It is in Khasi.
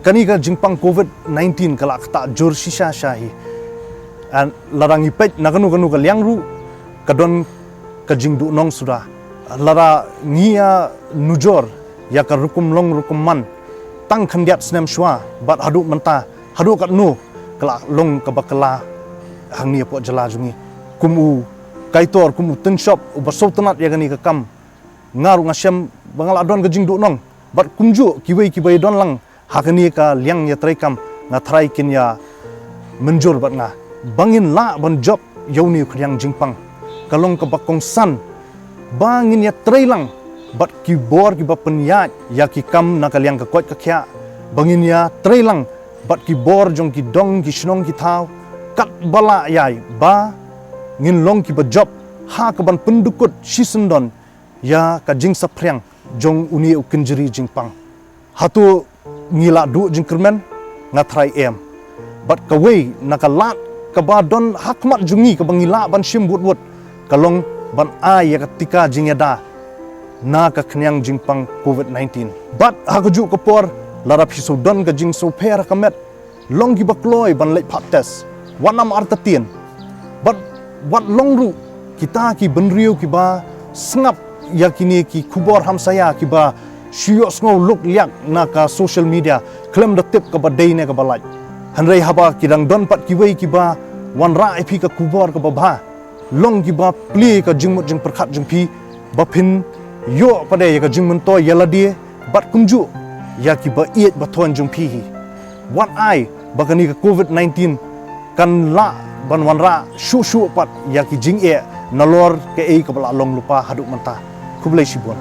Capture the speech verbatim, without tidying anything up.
Kane ka jingpang covid nineteen ka la ktah jur shisha sha hi. Lada ngi peit na kano kano ka liang ruh ka don ka jingduhnong suda. Lada ngi ïa nujor ïa ka rukom long rukom man tang khyndiat snem shuwa bad haduh mynta, haduh katno ka la long kaba kylla hangne hapoh jylla jong ngi. Kum u kaitor, kum u tynshop uba sngewtynnat ïa kane ka kam, nga ruh nga shem ba nga la don ka jingduhnong bad kumjuh kiwei kiba ïadon lang ha kane ka liang ïatreikam, nga tharai kin ïa mynjur bad nga ba ngin lah ban jop ïa une u khñiang jingpang. Ka long kaba kongsan ba ngin ïatrei lang bad ki bor kiba pynïaid ïa ki kam na ka liang ka koit ka khiah, ba ngin ïatrei lang bad ki bor jong ki dong ki shnong ki thaw katba lah ïai, ba ngin long kiba jop ha kaban pyndukut shisyndon ïa ka jingsaphriang jong une u kynjri jingpang. Hato ngi lah duh jingkyrmen? Nga tharai em. Bad kawei na ka lad kaba don ha khmat jong ngi kaba ngi lah ban shim wut wut ka long ban ai ïa ka tika jingïada na ka khñiang jingpang covid nineteen. Bad ha kajuh ka por, lada phi sngewdon ka jingsngewpher ha ka met, long kiba kloi ban leit phah test, wat nym artatien. Bad wat long ruh kita ki bynriew kiba sngap ïa kine ki khubor hamsaïa kiba shu ïohsngew luk liak na ka social media khlem da tip kaba dei ne kaba lait. Hynrei haba ki dang don pat kiwei kiba wanrah ïa phi ka khubor kaba bha, long kiba plie ka jingmut jingpyrkhat jong phi ba phin ïoh pat de ïa ka jingmyntoi ïa lade bad kumjuh ïa kiba ïeit ba thoiñ jong phi hi. Wat ai ba kane ka covid nineteen kan lah ban wanrah shuh shuh pat ïa ki jingeh nalor kaei kaba la long lypa haduh mynta. Khublei shibun.